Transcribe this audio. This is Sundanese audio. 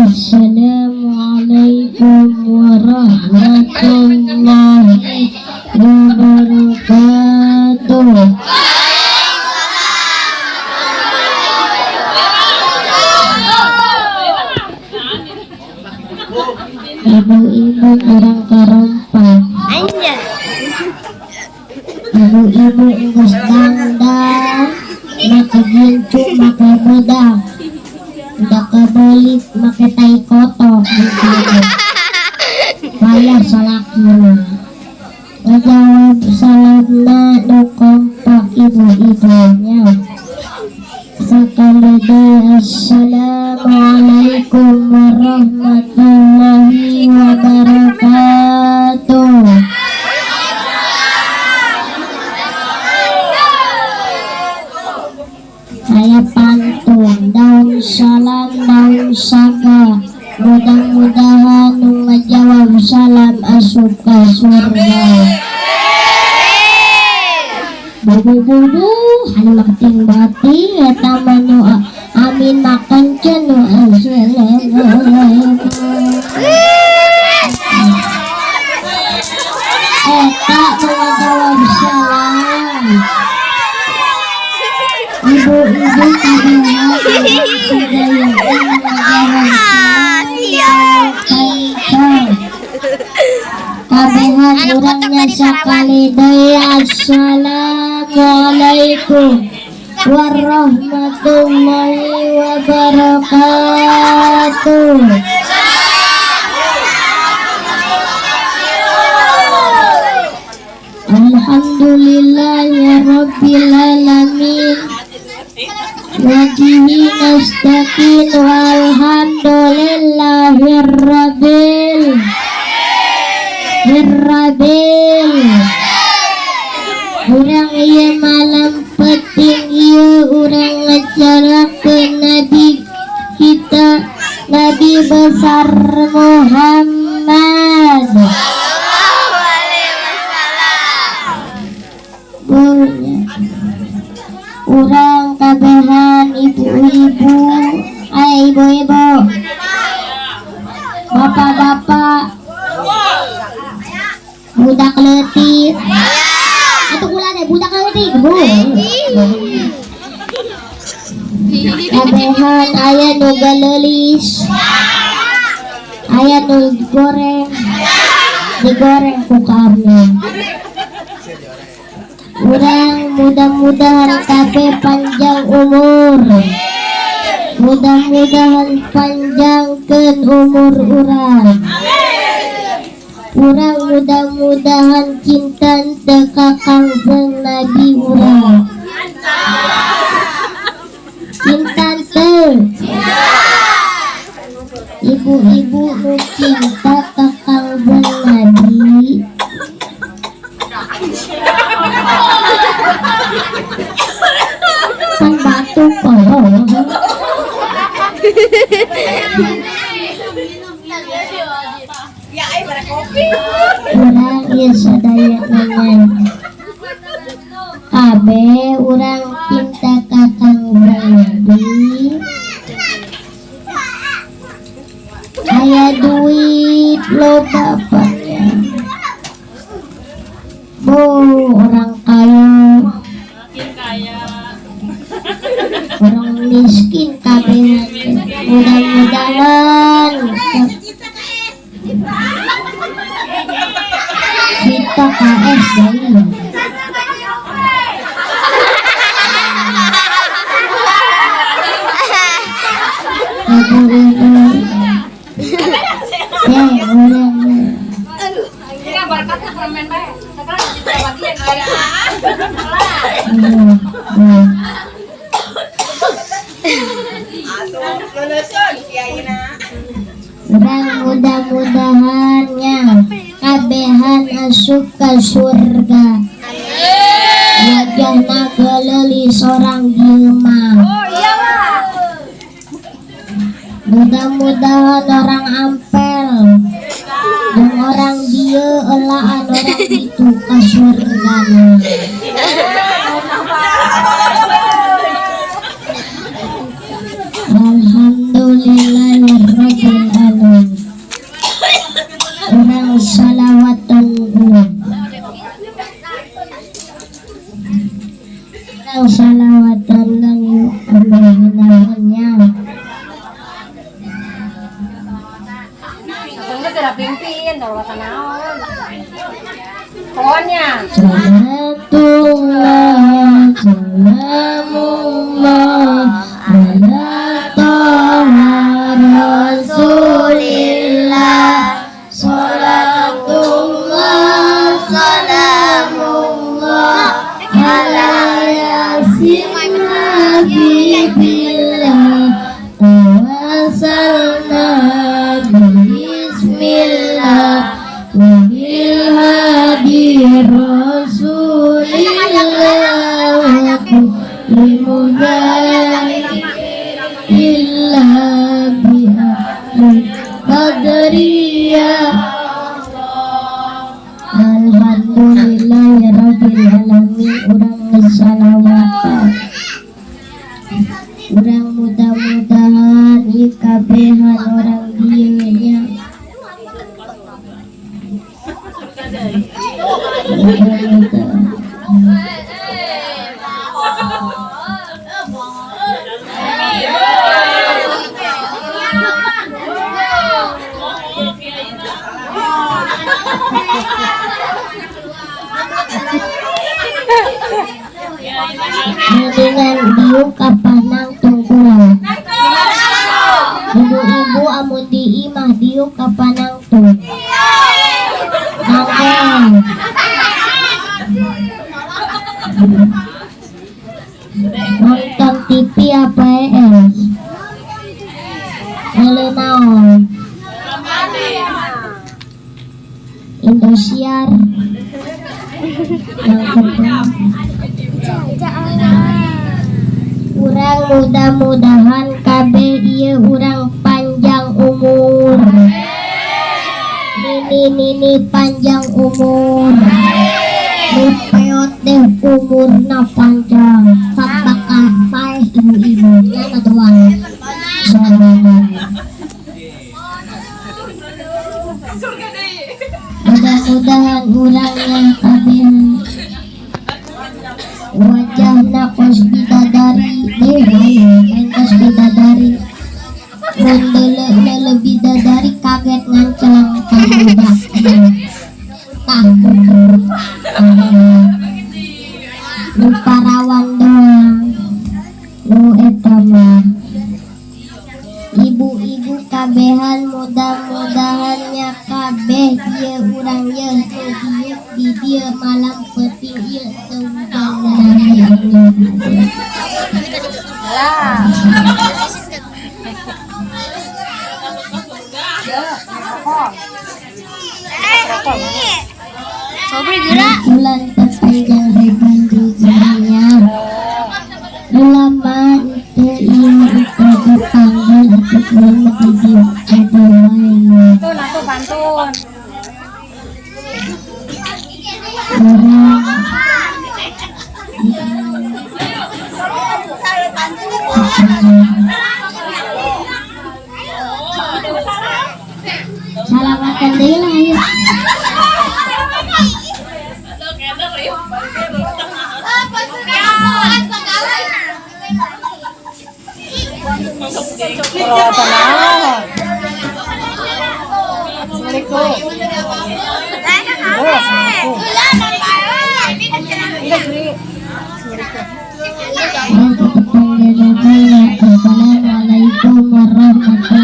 Assalamualaikum warahmatullahi wabarakatuh. Ibu-ibu urang karompak. Ibu-ibu enggeus dangdan, make gincu, make bedak, udah kebelit make tai kotok gitu. Payah salakina. Ngajawab salamna nu kompak ibu-ibunya. Sakali deui, assalamualaikum warahmatullahi wabarakatuh. Saya pantun daun salam daun saga, mudah-mudahan nu ngajawab salam asup ka surga. Bu bu bu, anu maketing bati eta mah nu amin makan nu assalamualaikum. Eta nu ngajawab salam. Ibu-ibu kabehan sadaya ngajawab salam. Kabehan urangnya sakali deui, assalamualaikum warahmatullahi wabarakatuh. Alhamdulillahi rabbil alamin wa bihi nasta'in walhamdulillahi rabbil rabbil. Urang ieu malam penting ieu urang ngacarakeun nabi kita, Nabi besar Muhammad. Urang kabehan ibu-ibu, ay ibu-ibu, bapak-bapak, budak leutik. Atuh kula teh budak leutik, Bu. Kabehan aya nu galeulis, aya nu goreng, digoreng ku kami. Urang mudah-mudahan kabeh panjang umur, mudah-mudahan panjangkeun umur urang. Urang mudah-mudahan cinta teu ka Kangjeng Nabi urang. Cinta teu? Ibu-ibu nu cinta ka Kangjeng Nabi. Pan batuk oh. Urang ieu sadaya nanya. Kabeh urang cinta ka Kangjeng Nabi. Aya duit loba bapaknya. Bu, orang kaya, orang miskin kabehan. Mudah-mudahan kita KS deui. Ibu-ibu, urang urang mudah-mudahannya kabehan asup ka surga. Wajahna geleuli sorang dieu mah. Mudah-mudahan orang Ampel dan orang dieu elaan orang itu ke surgana. Alhamdulillahirabbil alamin. Urang salawatan urang. Urang salawatan lang yuk nya. Salatullah salamullah ala Toha Rasulillah. Salatullah salamullah ala Yasin Habibillah. Tawassalna bismillah wa bil hadi Rasulillah wa kulli mujahid illa bi qadriya. Alhamdulillahirabbil alamin. Urang geus salawatan. Urang mudah-mudahan ieu kabehan orang dieu nya. Mendingan diuk kapan nangtung kula. Ibu-ibu amun di imah diuk kapan nangtung. Nangtung. Nonton TV apa es? Ele naon? Indosiar. Urang mudah-mudahan kabeh ieu urang panjang umur. Nini-nini panjang umur. Nu peot deh umurna panjang. Sabakah paeh ibu-ibu nya doang. Sorangan. Mudah-mudahan urangnya kabehan wajahna kos bidadari deh lain kos bidadari. Mun deuleu bidadari kaget ngancelang ka budak. Tah nu parawan doang nu eta mah. Ibu-ibu kabehan mudah-mudahan nya kabeh ieu urang yeuh nu dieu di dieu malam peuting ieu teu hujan. Bulan terpanjang reban rezekinya. Ulama itu ieu itu dipanggil atau ulama di ada wae. Pantun. Salawatan deui lah ayo. Assalamualaikum. Assalamualaikum warahmatullahi.